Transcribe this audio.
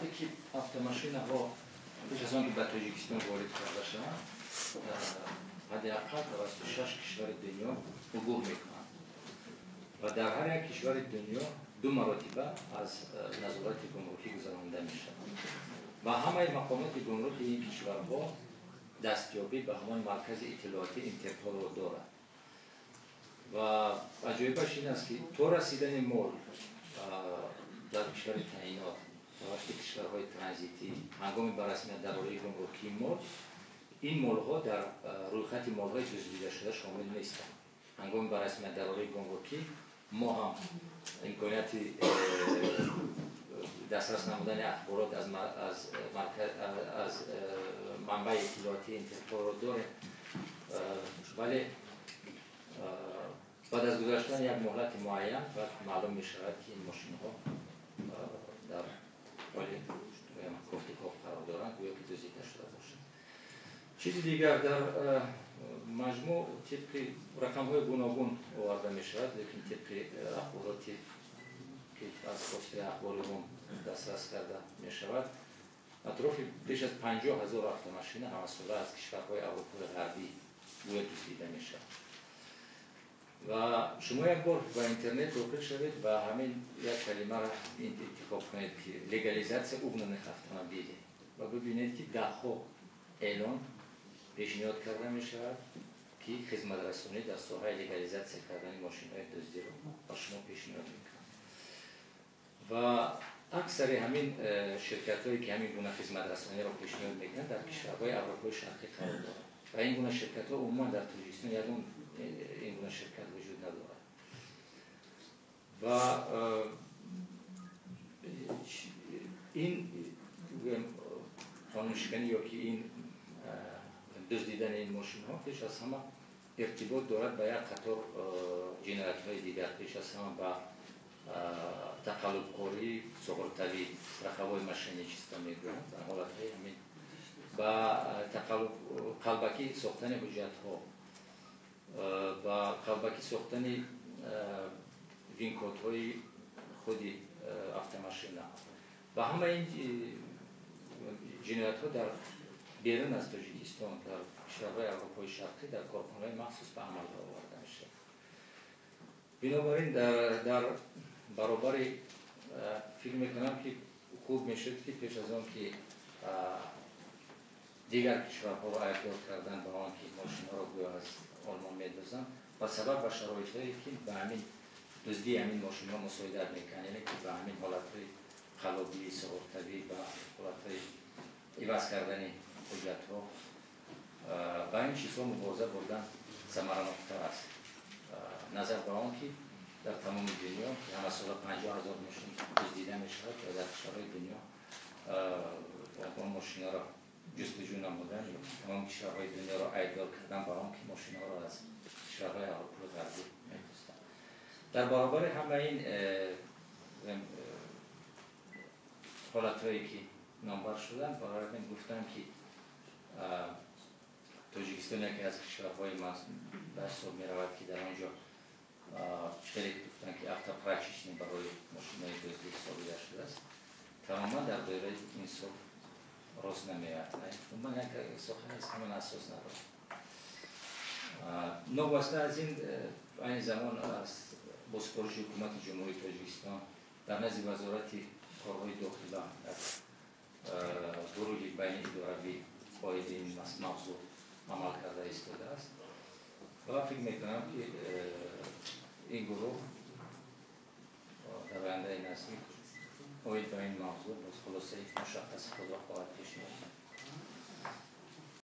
Вақте ки автомашинаҳо пеш аз он ки ба Тоҷикистон ворид карда шаванд, ҳадди ақал тавассути шаш кишвари дунё убур мекунанд ва дар ҳар як кишвари дунё ду маротиба аз назорати гумрукӣ гузаронда мешавад ва ҳамаи мақомоти гумруки ин кишварҳо дастёбӣ ба ҳамон маркази иттилоотии Интерполро дорад. Ва аҷоибаш ин аст, ки то расидани мол дар кишвари таъинот тавассути кишварҳои транзитӣ, ҳангоми ба расмият дарории гумрукии мол, ин молҳо дар рӯйхати молҳои дуздидашуда шомил нестанд. Ҳангоми ба расмият дарории гумрукӣ мо ҳам имконияти дастрас намудани ахборот аз манбаи иттилоотии Интерполро дорем, вале баъд аз гузаштани як муҳлати муайян баъд маълум мешавад, ки ин мошинҳо дар ҳоли кофтуков қарор доранд, гӯё ки дуздида шуда бошад. Чизи дигар, дар маҷмӯъ тибқи рақамҳои гуногун оварда мешавад, лекин тибқи ахбороти ки аз воситаи ахбори умум дастрас карда мешавад, атрофи беш аз 50 000 автомашина ҳамасола аз кишварҳои Аврупои Ғарбӣ гӯё дуздида мешавад. Ва шумо як бор ба интернет дохил шавед ва ҳамин як калимаро интихоб кунед, ки «легализация угнанных автомобилей», ва бибинед, ки даҳҳо эълон пешниҳод карда мешавад, ки хизматрасонӣ дар соҳаи легализатсия кардани мошинҳои дуздиро ба шумо пешниҳод мекунад. Ва аксари ҳамин ширкатҳое, ки ҳамин гуна хизматрасониро пешниҳод мекунанд, дар кишварҳои Аврупои Шарқӣ қарор доранд ва ин гуна ширкатҳо умуман дар Тоҷикистон ягон ин гуна ширкат вуҷуд надорад. Ва ин қонуншиканӣ ё ки ин дуздидани ин мошинҳо пеш аз ҳама иртибот дорад ба як қатор ҷиноятҳои дигар, пеш аз ҳама ба тақаллубкорӣ суғуртавӣ, страховое мошенничество мегӯянд, дар ҳолатҳои ҳамин ба тақаллуб, қалбакӣ сохтани ҳуҷҷатҳо, ба қалбакӣ сохтани винкодҳои худи автомашина. Ва ҳамаи ин ҷиноятҳо дар берун аз Тоҷикистон, дар кишварҳои Аврупои Шарқӣ, дар корхонаҳои махсус ба амал оварда мешавад. Бинобар ин дар баробари фикр мекунам, ки хуб мешуд, ки пеш аз он ки дигар кишварҳоро айбдор кардан ба он ки мошинҳоро гӯё аз Олмон медузданд, ба сабаб ва шароитҳое, ки ба ҳамин дуздии ҳамин мошинҳо мусоидат мекунанд, яъне ки ба ҳамин ҳолатҳои қаллобии суғуртавӣ, ба ҳолатҳои иваз кардани ҳуҷҷатҳо, ба ин чизҳо мубориза бурдан самараноктар аст, назар ба он ки дар тамоми дунё ҳамасола 50 000 мошин дуздида мешавад ва дар кишварҳои дунё он мошинҳоро ҷустуҷӯ намудан ё тамоми кишварҳои дунёро айбдор кардан ба он ки мошинҳоро аз кишварҳои Аврупои Ғарбӣ медузданд. Дар баробари ҳамаи ин ҳолатҳое, ки номбар шуданд, барои ин гуфтам, ки Тоҷикистон яке аз кишварҳои ба ҳисоб меравад, ки дар он ҷо хеле гуфтанд, ки автопрачечный барои мошинои дуздӣ ҳисобида шудааст, тамоман дар доираи инсоф рост намеояд. Умуман як сухан аст, ки ман асос надорам. Новобаста аз ин, айни замон бо супориши Ҳукумати Ҷумҳурии Тоҷикистон дар назди Вазорати корҳои дохила як гурӯҳи байниидоравӣ оиди ин мавзӯъ амал карда истодааст ва фикр мекунам, ки ин гурӯҳ дар ояндаи наздик оид ба ин мавзӯъ боз хулосаи мушаххаси худро хоҳад пешниҳод.